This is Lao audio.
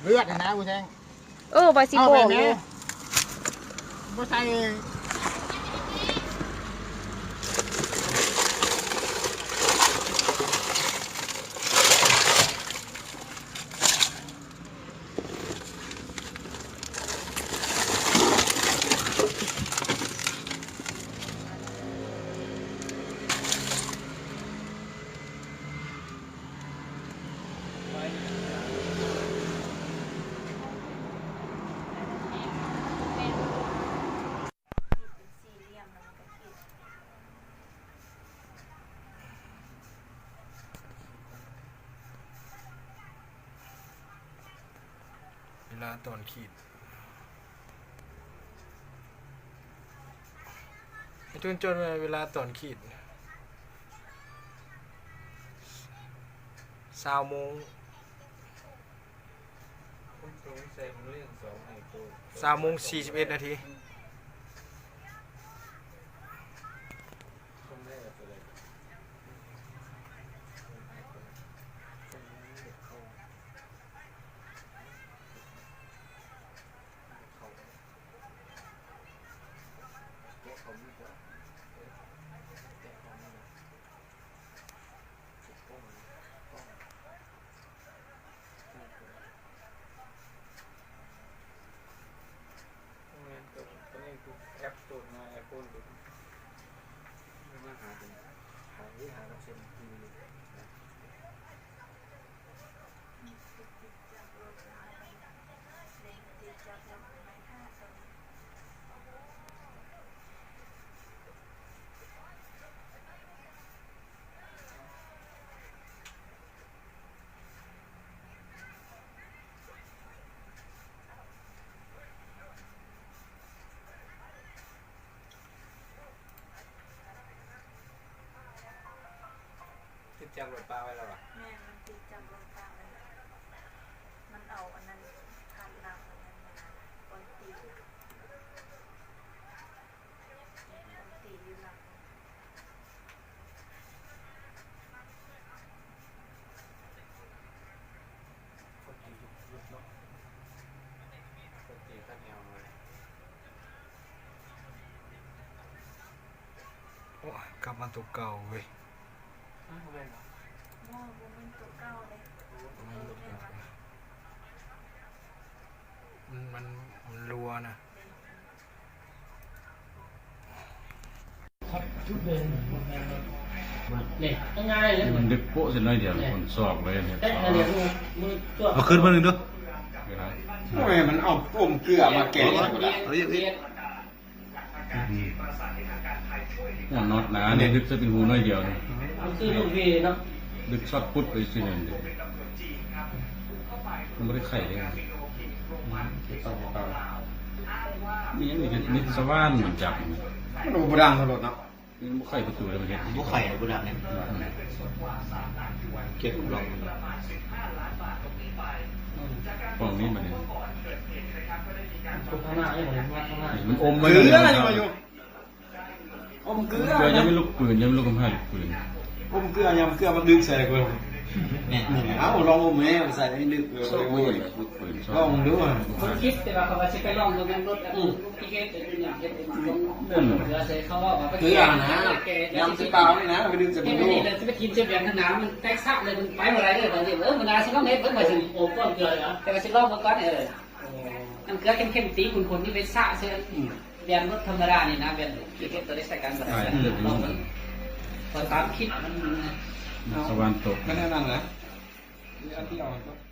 ເລືອດຫັ້ນນະ ບໍ່ແຊງ. ເອີ ວ່າຊິໂປ່ງຢູ່. ບໍ່ໃສ່. ເວລາຕອນຂີດ ໃຫ້ທຸກຄົນຈົດໄວ້ ເວລາຕອນຂີດ ຊາວໂມງ ຊາວໂມງສີ່ສິບເອັດນາທີ. ຕິດຈັບລົດປະໄວ້ແລ້ວຫວາ? ແມ່ນ ມັນຕິດຈັບລົດປະໄວ້ແລ້ວ. ມັນເອົາອັນນັ້ນພັດຫຼັງ ອັນນັ້ນມາ ກ່ອນຕີ ມັນຕີຢູ່ຫຼັງ. ໂອ້ຍ ກັບມາຕົວເກົ່າເວີຍ. ອ້າວ ບໍ່ແມ່ນຫວາ? ບໍ່ ບໍ່ແມ່ນຕົວເກົ່າເດ້. ມັນ ມັນ ມັນຮົ່ວນະ. ນີ້ ງ່າຍເລີຍ ມັນດຶກໂປະຊິໜ້ອຍດຽວ ຄົນຊອກເລີຍ. ເອົາຂຶ້ນມາໜຶ່ງດູ. ໂອ້ຍ ມັນເອົາຕົ້ມເກືອມາແກະ. ອືມ ຫົວນັອດໜານີ້ ດຶກໃສ່ເປັນຮູໜ້ອຍດຽວນີ້. ມັນຄືລູກວີເນາະ ດຶກຊັອດປຸດໄປຊື່ນັ້ນເດ້. ມັນບໍ່ໄດ້ໄຂເດ້. ອືມ ເຮັດຕໍ່ ເຮັດຕໍ່. ມີຫຍັງນີ້ ເຮັດມິດສະຫວ່ານມັນຈັບ. ມັນບໍ່ດັງເທົ່າລົດເນາະ. ມັນບໍ່ໄຂປະຕູເລີຍ ມັນເຮັດ ບໍ່ໄຂບໍ່ດັງເດ້. ອືມ ເກັບລັອກ. ປ່ອງນີ້ບັດນີ້ ມັນອົມໄວ້ ເກືອຍັງບໍ່ລຸກ ປືນຍັງບໍ່ລຸກ ກຳໄພລຸກ ປືນ ອົມເກືອຍຳເກືອມາດຶກໃສ່ກວ່າ. ແມ່ນ ເອົາລອງອົມແມ່ໃສ່ໃຫ້ດຶກ. ເອີ ລຸກປືນ ລອງດູ. ຄົນຄິດແຕ່ວ່າເຂົາວ່າຊິໄປລອງເບິ່ງນຳລົດ ອືມ ທີ່ເຮັດເປັນຫຍັງ ເຮັດເປັນຄົນ ນັ້ນ ເກືອໃສ່ ເຂົາເວົ້າວ່າໄປເກືອນະ ຍຳຊິປາວນີ້ນະ ໄປດຶກໃສ່ເບິ່ງດູ. ນີ້ລະຊິໄປຖິ້ມໃສ່ແບບໜາ ມັນແຕກສະເລີຍ ມັນໄປບໍ່ໄດ້ເລີຍ. ບາດນີ້ ເອີ ມື້ໜ້າຊິລອງເຮັດເບິ່ງ ວ່າຊິອົມກ່ອນເກືອ. ແຕ່ວ່າຊິລອງເບິ່ງກ່ອນ. ເອີ ນ້ຳເກືອເຂັ້ມໆ ຕີຂຸ້ນໆ ນີ້ໄປສະໃສ່ ອືມ ແບບລົດທຳມະດານີ້ນະ ແບບທີ່ເຮັດໂຕໄດ້ໃຊ້ການບໍ່ໄດ້ ລອງເບິ່ງ. ເພາະຕາມຄລິບມັນ ສະຫວ່ານຕົກ ກໍແນວນັ້ນແຫຼະ ມີອັນດຽວ.